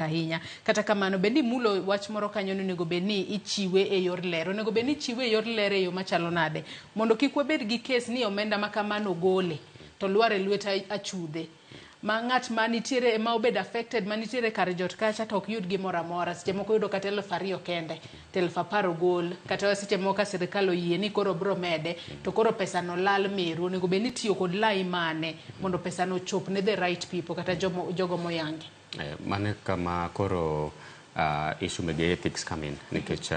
Ahinya. Kata kamano, bende imulo wach moro kanyo ni onego bed ni ichiwe e yor ler. Onego bed ni ichiwe e yor ler e yo machalo nade? Mondo kik wabed gi kes ni omenda ma kamano ogole to lwar e lwet achudhe. Ma ng'at ma nitiere ma obedo affected ma nitiere kar jot kacha to ok yud gimoro amora. Seche moko oyudo kata 2000 kende to 10,000 ogol. Kata seche moko ka sirikal oyie ni koro bro mede to koro pesa no lal meru. Onego bed ni itiyo kod lai mane mondo pesa no ochop ne the right people kata jogo moyangi. Mano e kama koro issue mege ethics come in nikech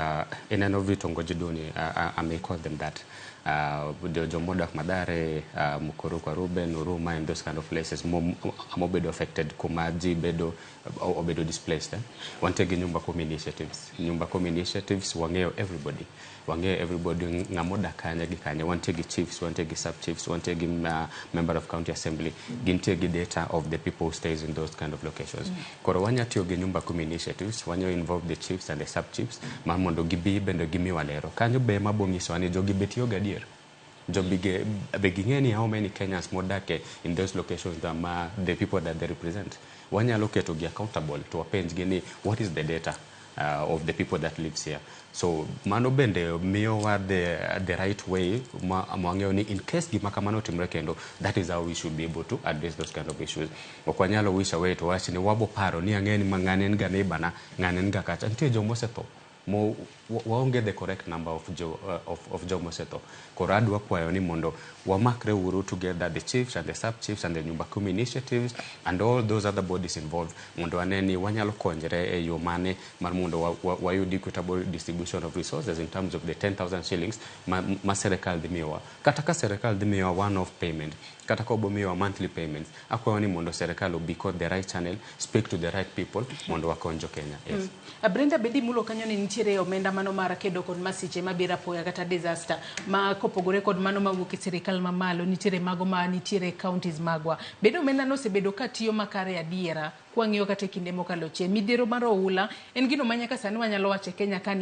ineno vitongoji duni, I may call them that, jomodak Mathare, Mukuru kwa Ruben, Huruma and those kind of places mobedo affected kuma ji bedo obedo displaced. Wantie gi Nyumba Kumi initiatives. Nyumba Kumi initiatives wang'eyo everybody. Wang'eyo everybody, ng'ama odak kanye gi kanye. Wantie gi chiefs, wantie gi sub chiefs, wantie gi member of county assembly. Gintie gi data of the people who stays in those kind of locations. Koro wanya tiyo gi Nyumba Kumi initiatives, wanya involve the chiefs and the sub chiefs mar mondo gibi bende gimiwa lero. Kanyo be ema bo nyisowa ni jogi be tiyo gadier. Jogi be ging'e ni how many Kenyans modak in those locations that ma the people that they represent. Wanyalo keto gi accountable to wapenj gi ni what is the data of the people that lives here. So mano bende miyowa the right way ma wang'eyo ni in case gima kamano otimore kendo, that is how we should be able to address those kind of issues. Ok wanyalo wish away to wach ni wabo paro ni ang'e ni ng'ani en ga neighbor na, ng'ani en ga kacha. Nitie joma osetho mo waonge the correct number of joma osetho. Koro adwa kwayo ni mondo wamakre uru together, the chiefs and the sub chiefs and the Nyumba Kumi initiatives and all those other bodies involved, mondo wane ni wanyalo konyre e yo mane mar mondo wayud equitable distribution of resources in terms of the 10,000 shillings ma serikal dhi miyowa. Kata ka serikal dhi miyowa one off payment, kata ka obo miyowa monthly payments, akwayo ni mondo serikal obi kod the right channel, speak to the right people mondo wakony jo Kenya. Yes. Brenda, bende imulo kanyo ni nitiere omenda mano mar kedo kod masiche mabiro apoya kata disaster ma kopogore kod mano mawuok e sirikal mamalo, nitiere mago ma nitiere e counties magwa. Bende omenda no osebedo ka tiyo makare adiera kwang'iyo kata e kinde mokalo chien? Midhiero mar oula en gino ma nyaka sani wanyalo wacho e Kenya ka.